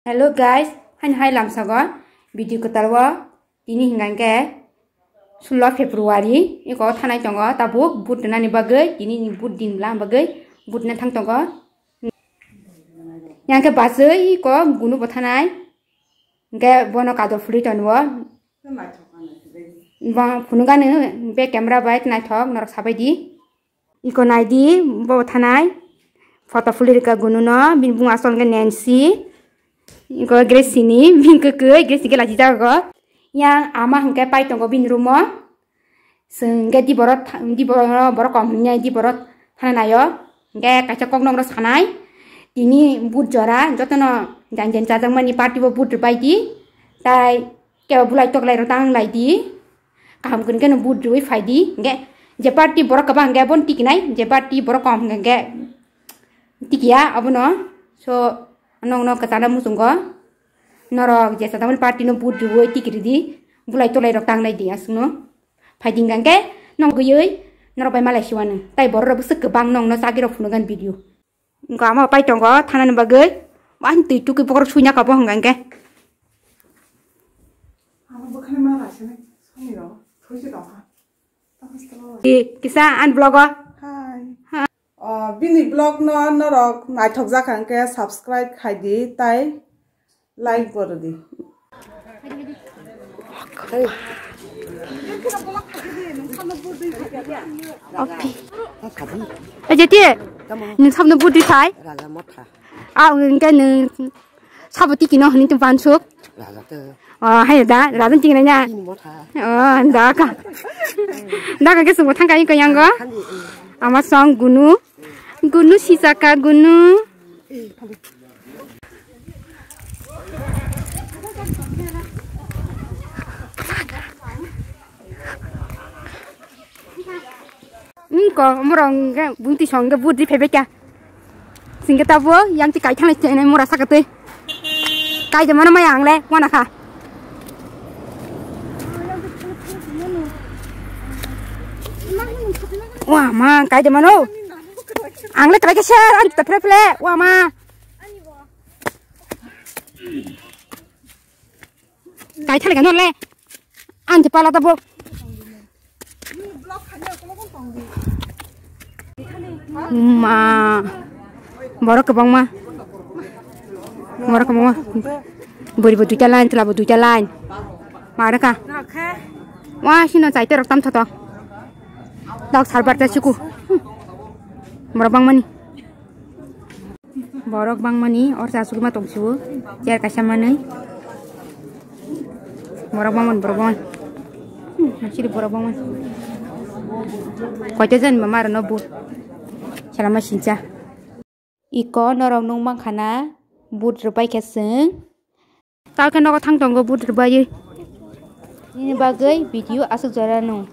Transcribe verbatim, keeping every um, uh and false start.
Hello guys, haini hai lamsago video kwtal o tini hingka hingke sulo February iko thanai tongo tabuk vote rinani bagwi tini ni vote din bwla bagwi vote rina thang tongo. Yang khe bachwi iko gunu bo thanai hingke bono kador phulwi tongo. Bo phunukani be camera bai naithok norok sabaidi. Iko naidi, bo thanai. Photo phulirika gununo, bini bung asol hwnkhe Nancy. Iko Gracie ni, bini kwkwi, Gracie khe lachijago. Yang ama hwnkhe pai tongo bini room o. Chwng hwnkhe di borok tha-, di borok, borok kom hwnkhe di borok thana naio. Hwnkhe kaisa kok nokno sanai. Tini but jora, jotono jan jan chajakmani party bo but rwbaidi. Tai Kebo bulai toklai rok tang lai di. Kaham kwrwngkhe no vote rwui phai di. Hwnkhe je party borok kwbang hwnkhe bono tikinai, je party borok kom hwnkhe tikiya abono. So, nokno kwchana muchungo. Norok je chajakmani party no vote rwui tikiri di. Bulai toklai rok tang lai di aswkno. Phai di hwnkhe nok gwiwi norok bai malai siwano. Tai borok rok bwswk kwbang nokno chagwi rok phunukgani video. Wngkha ama pai tongo thanani bagwi. Ani twi tukui bokhorok suina kabo hwnka hwnkhe. Abo bwkhani ma raisani soni rw thoisi tongkha. Ki-, kisa ani vlog o. Hi. Ha. O, bini vlog no norok naithok jak hwnkhe subscribe khai di tai like bo rw di. Ejeti, nwng sabno budi thai? Raja motha. A, hwnkhe nwng sabo tikino hwnwi tong pansuk? Raja to. O, hai da, raja tikino nya? Ini motha. O, da ka. Da ka ke subo thangka iko yango. Khali, eh. Ama song gunu. Gunu sisaka gunu. Niko morong ke bunti song ke budi phebe kya. Singke tabo yang ti kai thanglai chenai mora sakatwi. Kai de mana maya angle wana kha. Wa ma kai de mano. Angle kai ke share an ta phre phre wa ma. Kai thale ka nole. Anti pala tabo. Ma. Borok kwbangma. Borok kwbangma. Buri bo duita line, tla bo duita line. Ma reka. Wa sino chai terok tam thoto. Dok sarbar ta siku. Borok bangmani. Borok bangmani or cha suguma tong sibo. Chair kaisa manwi. Borok bangmani, borok bangmani. Hmm, siri borok bangmani. Koita jan mama rano bu. Salama sincha. Iko norok nung mankha na but rwbai khe chwng. Tao khe nogo thang tongo but rwbai. Nini bagwi video aswk jora nung.